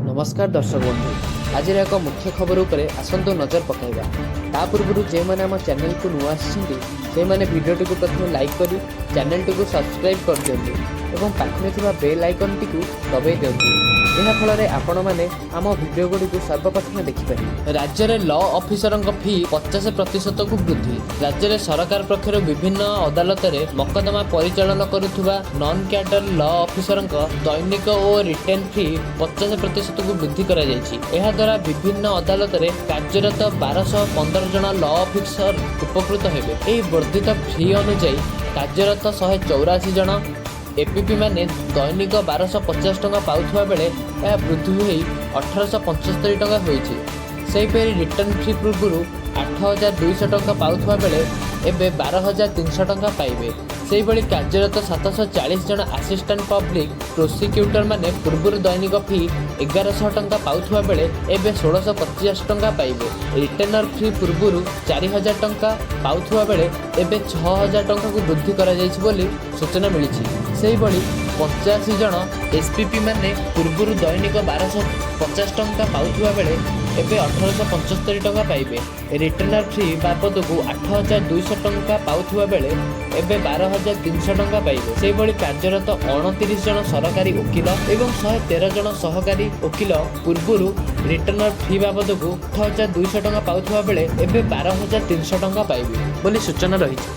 ନମସ୍କାର ଦର୍ଶକ ବନ୍ଧୁ, ଆଜିର ଏକ ମୁଖ୍ୟ ଖବର ଉପରେ ଆସନ୍ତୁ ନଜର ପକାଇବା। ତା ପୂର୍ବରୁ ଯେଉଁମାନେ ଆମ ଚ୍ୟାନେଲକୁ ନୂଆ ଆସିଛନ୍ତି, ସେଇମାନେ ଭିଡ଼ିଓଟିକୁ ପ୍ରଥମେ ଲାଇକ୍ କରି ଚ୍ୟାନେଲଟିକୁ ସବସ୍କ୍ରାଇବ୍ କରିଦିଅନ୍ତୁ ଏବଂ ପାଖରେ ଥିବା ବେଲ୍ ଆଇକନ୍ଟିକୁ ଦବାଇ ଦିଅନ୍ତୁ। ଏହା ଫଳରେ ଆପଣମାନେ ଆମ ଭିଡ଼ିଓ ଗୁଡ଼ିକୁ ସର୍ବପ୍ରଥମେ ଦେଖିପାରିବେ। ରାଜ୍ୟରେ ଲ ଅଫିସରଙ୍କ ଫି 50 ପ୍ରତିଶତକୁ ବୃଦ୍ଧି। ରାଜ୍ୟରେ ସରକାର ପକ୍ଷରୁ ବିଭିନ୍ନ ଅଦାଲତରେ ମକଦ୍ଦମା ପରିଚାଳନା କରୁଥିବା ନନ୍ କ୍ୟାଡର ଲ ଅଫିସରଙ୍କ ଦୈନିକ ଓ ରିଟେନର ଫି 50 ପ୍ରତିଶତକୁ ବୃଦ୍ଧି କରାଯାଇଛି। ଏହାଦ୍ୱାରା ବିଭିନ୍ନ ଅଦାଲତରେ କାର୍ଯ୍ୟରତ 1215 ଜଣ ଲ ଅଫିସର ଉପକୃତ ହେବେ। ଏହି ବର୍ଦ୍ଧିତ ଫି ଅନୁଯାୟୀ କାର୍ଯ୍ୟରତ 184 ଜଣ ଏପିପି ମାନେ ଦୈନିକ 1250 ଟଙ୍କା ପାଉଥିବା ବେଳେ ଏହା ବୃଦ୍ଧି ହୋଇ 1875 ଟଙ୍କା ହୋଇଛି। ସେହିପରି ରିଟେନର ଫି ପୂର୍ବରୁ 8200 ଟଙ୍କା ପାଉଥିବା ବେଳେ ଏବେ 12,300 ଟଙ୍କା ପାଇବେ। ସେହିଭଳି କାର୍ଯ୍ୟରତ 740 ଜଣ ଆସିଷ୍ଟାଣ୍ଟ ପବ୍ଲିକ ପ୍ରୋସିକ୍ୟୁଟର ମାନେ ପୂର୍ବରୁ ଦୈନିକ ଫି 1100 ଟଙ୍କା ପାଉଥିବା ବେଳେ ଏବେ 1650 ଟଙ୍କା ପାଇବେ। ରିଟେନର ଫି ପୂର୍ବରୁ 4000 ଟଙ୍କା ପାଉଥିବା ବେଳେ ଏବେ 6000 ଟଙ୍କାକୁ ବୃଦ୍ଧି କରାଯାଇଛି ବୋଲି ସୂଚନା ମିଳିଛି। ସେହିଭଳି 85 ଜଣ ଏସ୍ପିପି ମାନେ ପୂର୍ବରୁ ଦୈନିକ 1250 ଟଙ୍କା ପାଉଥିବା ବେଳେ ଏବେ 1875 ଟଙ୍କା ପାଇବେ। ରିଟେନର ଫି ବାବଦକୁ 8200 ଟଙ୍କା ପାଉଥିବା ବେଳେ ଏବେ 12,300 ଟଙ୍କା ପାଇବେ। ସେହିଭଳି କାର୍ଯ୍ୟରତ 29 ଜଣ ସରକାରୀ ଓକିଲ ଏବଂ 113 ଜଣ ସହକାରୀ ଓକିଲ ପୂର୍ବରୁ ରିଟେନର ଫି ବାବଦକୁ 8200 ଟଙ୍କା ପାଉଥିବା ବେଳେ ଏବେ 12,300 ଟଙ୍କା ପାଇବେ ବୋଲି ସୂଚନା ରହିଛି।